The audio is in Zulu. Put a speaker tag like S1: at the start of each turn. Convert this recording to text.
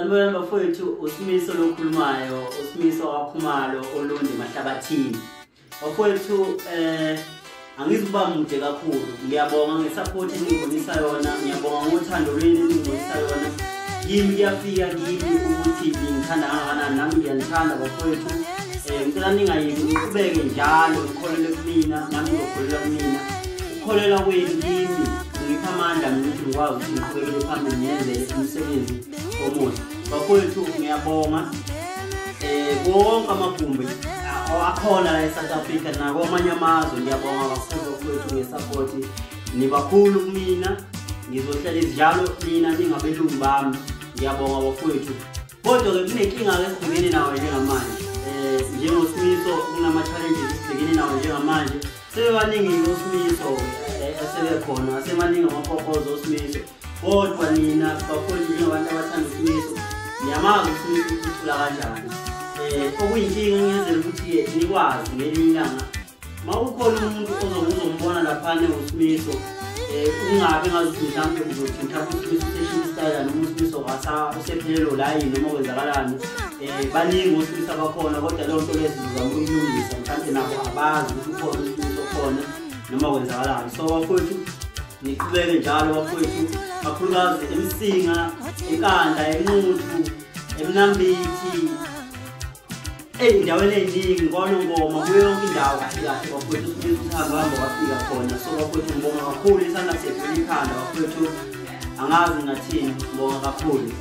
S1: Sanibonani bafowethu, uSimiso lokhulumayo, uSimiso waKhumalo Olundi Mahlabathini. Bafowethu, angizukuba mude kakhulu. Ngiyabonga ngesupport eningibonisa yona, ngiyabonga ngothando lwenu eningibonisa yona. Kimi kuyafika kimi ukuthi ningithanda kangakanani, nami ngiyanithanda bafowethu. Ngicela ningayeki, niqhubeke njalo nikholelwe kumina, nami ngizokholelwa kumina. Ukukholelwa kwenu kimi ngipha amandla mina ukuthi ngikwazi ukuthi ngiqhubekele phambili ngenze umsebenzi omuhle. Bafowethu, ngiyabonga wonke amagumbi akhona la e-South Africa nakwamanye amazwe. Ngiyabonga kakhulu bafowethu ngesupport, nibakhulu kumina, ngizohlala njalo nina ningabelungu bami. Ngiyabonga bafowethu. Kodwa-ke kunenkinga-ke esibhekene nawo njengamanje. NjengoSimiso kunama-challenges esibhekene nawo njengamanje. Sebebaningi oSimiso asebekhona, asemaningi amapopozo oSimiso. Kodwa nina bafowethu njengabantu abathanda uSimiso, niyamazi uSimiso ukuthi ucula kanjani. Okuyinkinga ngiyenzela ukuthi nikwazi ngelinye ilanga uma ukhona umuntu ozombona laphana uSimiso, ungabe ngazuthi mhlawumbe uzothi mhlawumbe uSimiso useshintsha isitayela noma uSimiso usephelelo layini noma kwenzakalani. Baningi oSimiso abakhona, kodwa leyo nto leyo sizozama ukuyilungisa, mhlawumbe nabo abazi ukuthi ukhona uSimiso khona noma kwenzakalani. So bafowethu, niqhubeke njalo bafowethu, kakhulukazi eMsinga, eNkandla, eNquthu, eMnambithi, ey'ndaweni ey'ningi, kwaNongoma, kuyo yonke indawo kahle kahle bafowethu. USimiso uhambe hamba wafika khona. So bafowethu, ngibonga kakhulu, isandla siyedlula ikhanda bafowethu, angazi ngathini, ngibonga kakhulu.